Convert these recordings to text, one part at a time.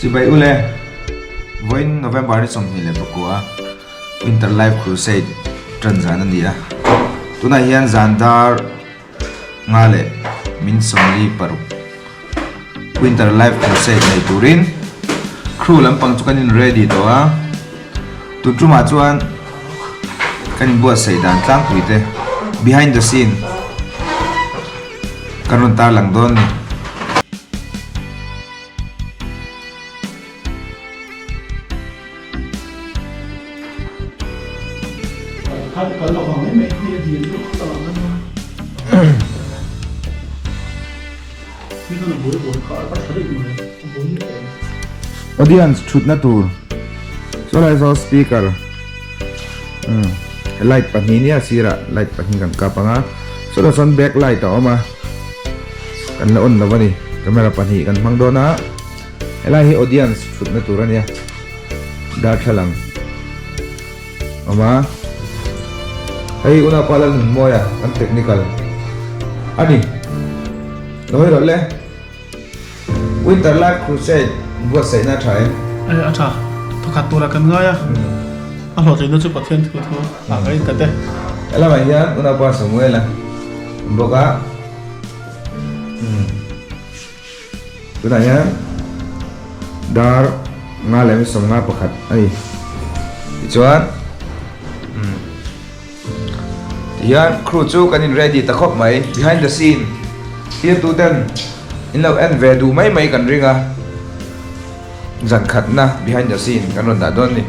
Chibai ule, vawiin November ni 24 Winter Life Crusade tan zan a ni a, tunah hian zan dar nga leh min 46 Winter Life Crusade nei turin crew lampang chu kan in ready tawh a, tun tumah chuan kan inbuatsaih dan tlangpui te behind the scene kan rawn tarlang dawn a ni. Audience thutna tur chualai saw speaker umm light pahnih nia sirah light pahnih kan kap ang a sawtah chuan back light a awm a kan la on lo a ni camera pahnih kan hmang dawn a. Helai hi audience thutna tur a nia, darthlalang awm a, hei unaupa Lalnunmawia kan technical a ni, lo hawi rawh le, Winter Life Crusade buatsaihna a tha em? E a tha, thawkhat tura kan ngai a, a hlawhtlinna chu Pathian thu thu ah ka inkat e. Helamah hian unaupa Samuel a awm bawk a, umm. Tunah hian dar nga leh 51 a ni. Tichuan umm tihian crew chu kan in ready ta khawp mai behind the scene thlir tu ten in lo en ve duh mai mai kan ring a zan khatna behind the scene kan rawn dah dawn a ni.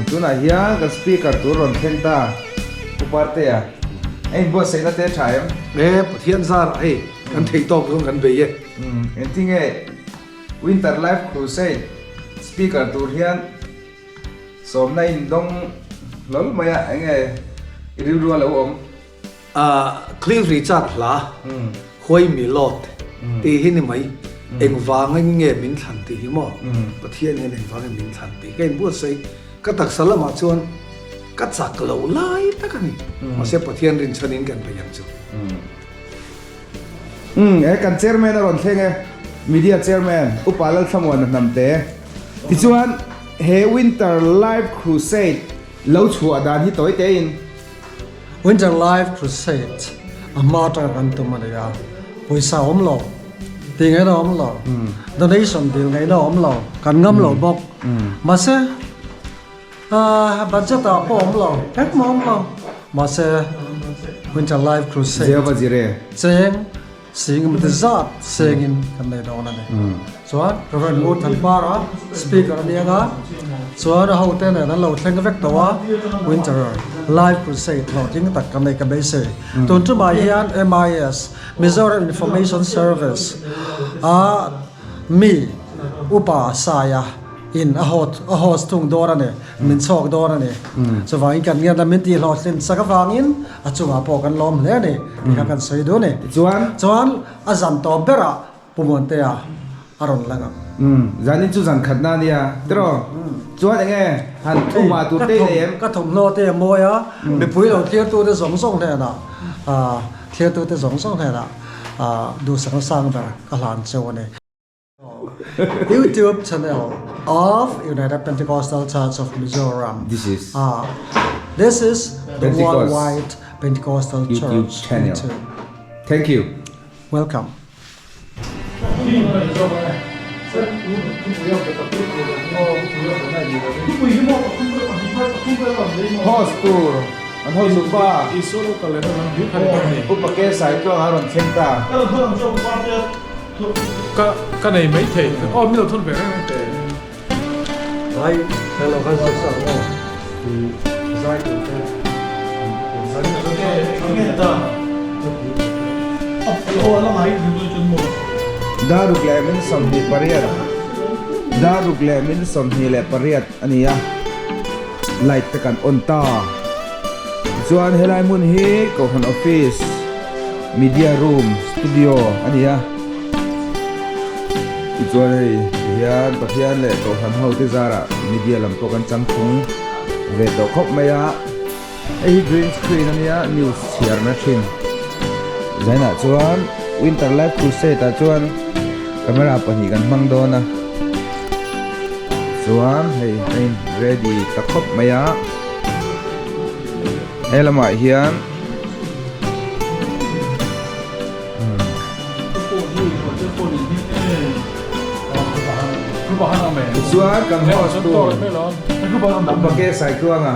Tunah hian kan speaker tur rawn thleng ta Pu Partea a inbuatsaihna te a tha em? E Pathian zar ah hei kan theih tawk zawng kan bei e. Engtinge Winter Life Crusade speaker tur hian Sawmna in dawng hlawl mai a, enge i rilru a lo awm? Cliff Richard hla Huai Mi Lawt tih hi ni mai, engvangin nge min thlan tih hi maw? Pathian hian engvangin min thlan tih ka inbuatsaih, ka taksa lamah chuan ka chak lo lai tak a ni, mahse Pathian rinchhanin kan bei ang chu. Umm e kan chairman a rawn thleng e, media chairman Upa Lalthlamuana Hnamte. Tichuan he Winter Life Crusade lo chhuah dan hi tawi tein. Winter Life Crusade a hma atanga kan tum a ni a, pawisa awm lo, tih ngaihna awm lo, donation dil ngaihna awm lo, kan ngam lo bawk. Mahse budget ah pawh awm lo, engmah awm lo. Mahse Winter Life Crusade cheng sing ti zat sengin kan nei dawn a ni. Chuan Rev. U Thanpara speaker a ni ang a, chuan a hote nen an lo thleng vek tawh a, Winter Life Crusade hlawhtling tak kan nei ka beisei. Tun tumah hian MIS, Mizoram Information Service, a mi upa Saia in a host thung dawn a ni, min chhawk dawn a ni. Chuvangin kan ngiatna min tihhlawhtlin chak avangin a chungah pawh kan lawm hle a ni tih kha kan sawi duh a ni. Tichuan? Chuan a zan tawp berah Pu Muantea a rawn lang ang. Zanin chu zan khatna a nia tiraw? Chuan eng nge han thumah tur te i nei em? Ka thawmhnaw te a mawi a, mipui lo thlir tute zawng zawng hnenah thlir tute zawng zawng hnenah duhsakna sang ber ka hlan cheu a ni. YouTube channel of United Pentecostal Church of Mizoram. This is This is the Worldwide Pentecostal YouTube Church channel. YouTube. Thank you. Welcome. Host tur an host pa Upa K Saitluanga a rawn thleng ta. Ka ka nei mai thei aw min lo thun ve reng reng teh. Vai hello kan sawi sak maw i zai tur te Daruk leh min 28 Daruk leh min 28 a ni a, light te kan on ta. Tichuan helai hmun hi Kohhran Office Media Room Studio a ni a. Tichuan hei tihian Pathian leh Kohhran ho te zarah media lam pawh kan chang thung ve tawh khawp mai a. Hei hi green screen a nia news chhiarna thin. Zainah chuan Winter Life Crusade ah chuan camera pahnih kan hmang dawn a. Chuan hei a in ready ta khawp mai a. He lamah hian Tichuan kan host tur Upa K Saitluanga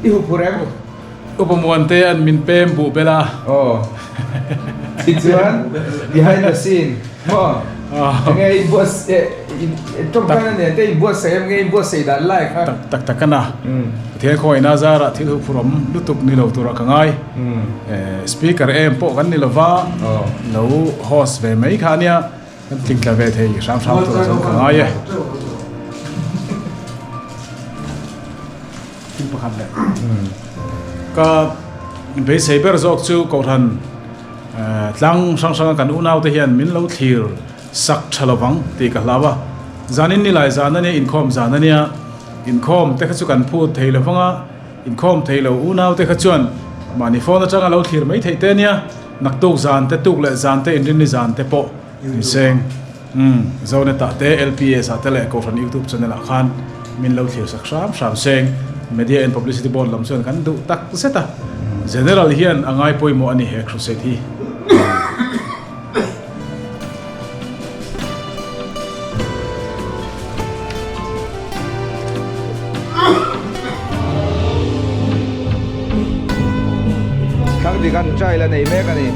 i hu phur em? Upa Muante an min pem buh bel a. Aw. Tichuan behind the scene maw enge i buatsaih tawngtaina nen te i buatsaih em nge i buatsaih dan lai kha. Tak tak a na. Pathian khawngaihna zarah thil huphurh awm lutuk ni lo turah ka ngai. Speaker em pawh kan ni lova, lo host ve mai kha ania, kan tlingtla ve thei hram hram turah chuan ka ngai e. Thil pakhat leh ka beisei ber zawk chu Kohhran tlang hrang hranga kan unaute hian min lo thlir sak tha lovang tih ka hlau a. Zanin ni lai zan ania, inkhawm zan ania, inkhawm te kha chu kan phut thei lovang a, inkhawm thei lo unaute kha chuan mahni phone atanga lo thlir mai theih te ania, naktuk zan te tuk leh zan te inrinni zan te pawh inseng. Umm Zonet ah te LPS ah te leh Kohhran YouTube channel ah khan min lo thlir sak hram hram seng Media and Publicity Board lam chuan kan duh tak zet a, General hian a ngai pawimawh a ni he crusade hi. Thlang dik an trail a nei mek a ni.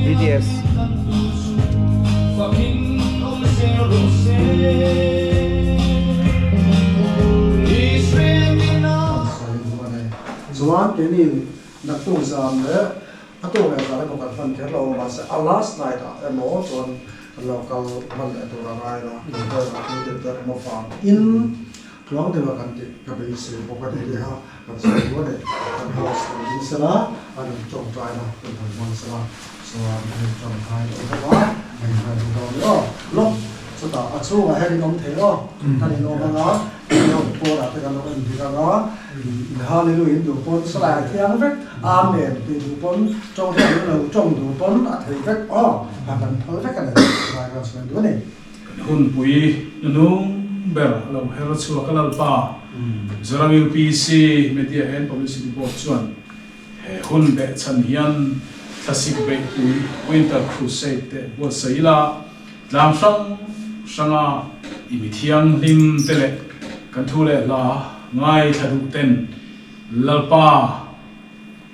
BTS. Chuan keini naktuk zan leh a tuk leh zan emaw kan hman kher lo mahse a last night ah emaw chuan kan lo kal hman leh tur a ngai la inkhawm ah thil deuh deuh emaw vang in Tluang deuha kan tih ka beisei bawk a ni tih kha kan sawi duh a ni. Kan house lo ding sela, a rawn tawngtai na kan han hmang sela, chuan a rawn tawngtai duh bawk a, a inhai duh dawn ni aw. Lawk, chutah a chhungah hian in awm thei aw, kan in awm anga, mi ho pawnah te kan lo en dik anga, in Hallelujah in duh pawn salai a thiang vek, Amen tih duh pawn, tawng hian in lo tawng duh pawn a thei vek aw, a kan phal vek a ni, salai kan sawi duh a ni. Kan hunpui hnunung ber a lo her chhuak a Lalpa Zoram UPC Media and Publicity Board chuan he hun behchhan hian thlasik beihpui Winter Crusade te buatsaih ila tlang hrang hranga i mi thianghlim te leh kan thu leh hla ngaithla duh ten Lalpa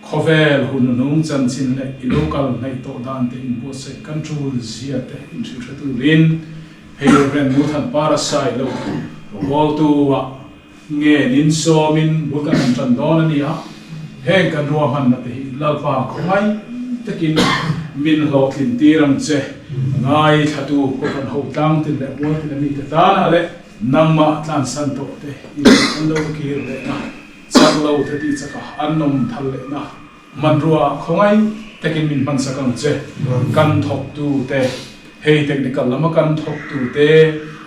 Khawvel hun hnung chanchin leh i lo kal hnaih tawh dan te inbuatsaih kan tul zia te inhrilh hre turin hei Rev. Muthan Parasai lo bawltu ah nge nin sawmin bul kan han tan dawn a ni a, heng kan ruahmanna te hi Lalpa khawngaih takin min hlawhtlin tir ang che, ngaithlatu Kohhran ho tlangtin leh mualtin a mite tanah leh nangmah tlansan tawh te i lo an lo kir lehna. Chak lo te tih chaka an awm thar lehna Hmanrua khawngaih takin min hmansak ang che. Kan thawktute, hei technical lama kan thawktute,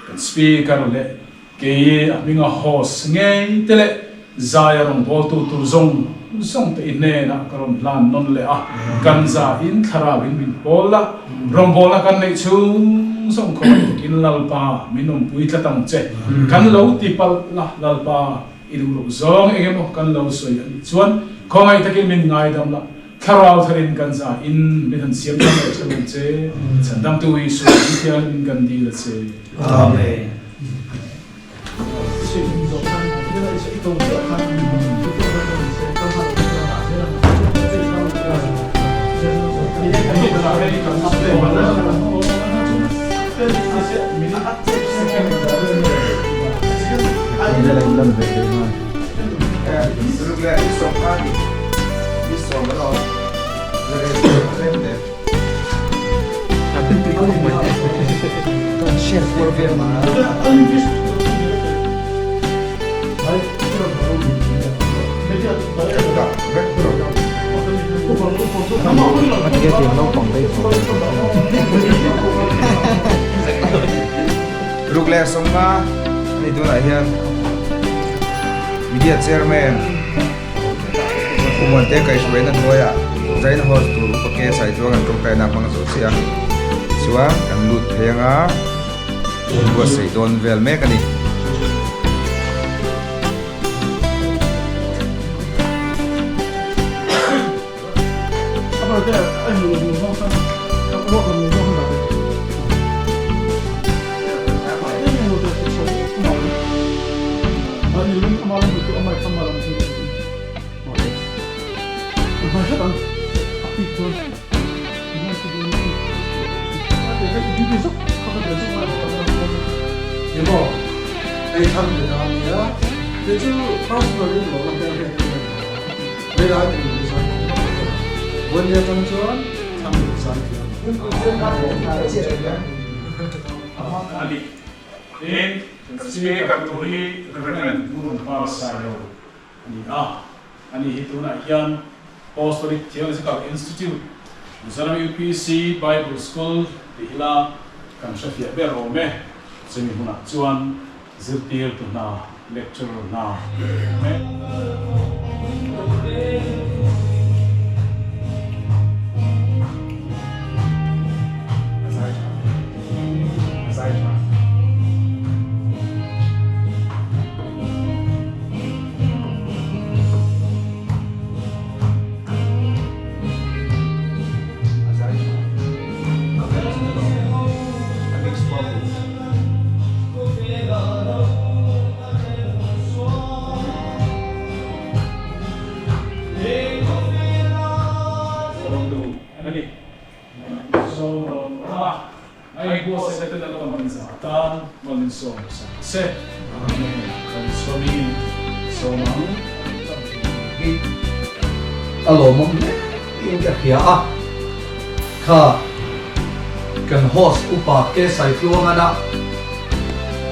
kan speaker leh kei a hminga host ngei te leh zaia rawngbawltu tur zawng zawng te i hnenah ka rawn hlan nawn leh a. Kan zain thlarauin min pawl la, rawngbawlna kan neih chhung zawng khawngaih takin Lalpa min awmpui tlat ang che. Kan lo ti palh la Lalpa. I duh loh zawng eng emaw kan lo sawi a nih chuan khawngaih takin min ngaidam la, thlarau tharin kan za in min han siam dam leh tha ang che, Chhandamtu Isua min thianghlim in kan dil a che. Amen. Ruk leh sawmnga a ni tunah hian media chairman Pu Muante kaihhruaina hnuaiah Zain host tur Upa K Sai chuan kan tawngtaina a hmang zawh chiah a, chuan kan lut phei anga buatsaih dawn vel mek a ni. A ni. Tin, kan speaker tur hi Rev. Ngurunpar Sailo a ni a. Ani hi tunah hian Apostolic Theological Institute, Mizoram UPC Bible School tih hila kan hrefiah ber awm e. Chumi hmunah chuan Zirtirtu hna, lecturer hna awm e. A lawmawm hle tiin ka hria a, kha kan host upa K Saitluangana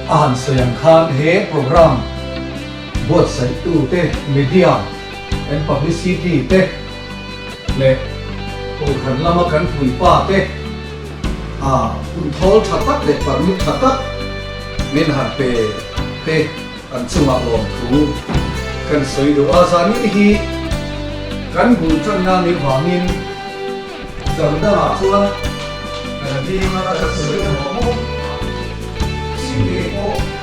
a han sawi ang khan he program buatsaihtu te media and publicity te leh kohhran lama kan puipa te a hun thawl tha tak leh permit tha tak min han pe te an chungah lawmthu kan sawi duh a. Zanin hi kan bul tanna ni vangin Zan dangah chuan kan ding a, kan sawi tawh maw? Sini pawh.